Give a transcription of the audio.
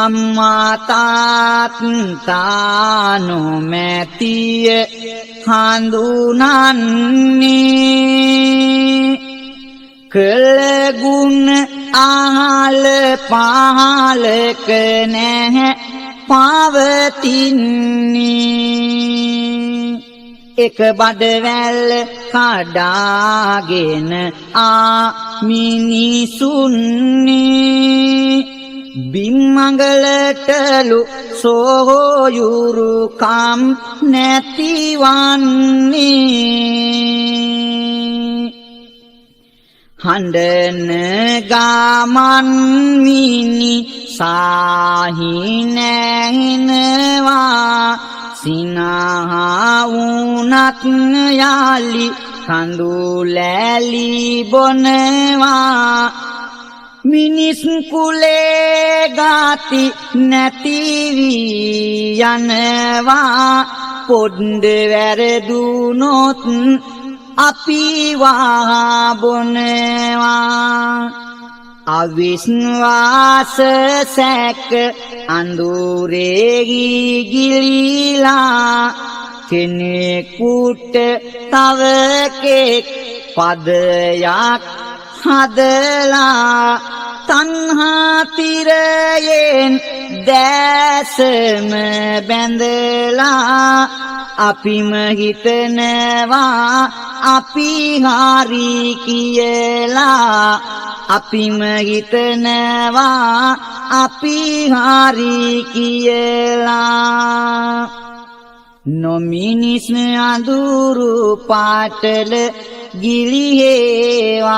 අම්මා තාත්තා නොමැතිය හඳුනන්නේ කළ ගුණ අහල පහලක නැහැ පවතින්නේ. එක බඩවැල් කඩාගෙන ආ මිනිසුන්නේ බිම්මඟලටලු සෝයුරුකම් නැතිවන්නේ. හඬන ගමන් මිනි සාහිනැහෙනවා, සිනහා වුණත් යාලි කඳුලැලි බොනවා. මිනිස් කුලේ ගාති නැති වී යනවා, පොඩ්ඩ වැරදුනොත් අපි වා බොනවා. අවිශ්වාස සැක අඳුරේ ගිලිලා කෙනෙකුට තව කෙක් පදයක් හදලා, තණ්හා තිරයෙන් දැසම බැඳලා අපිම හිතනවා අපි හරි කියලා, අපිම හිතනවා අපි හරි කියලා. නොමිනිස් අඳුරු පාටල ගිලිහේවා.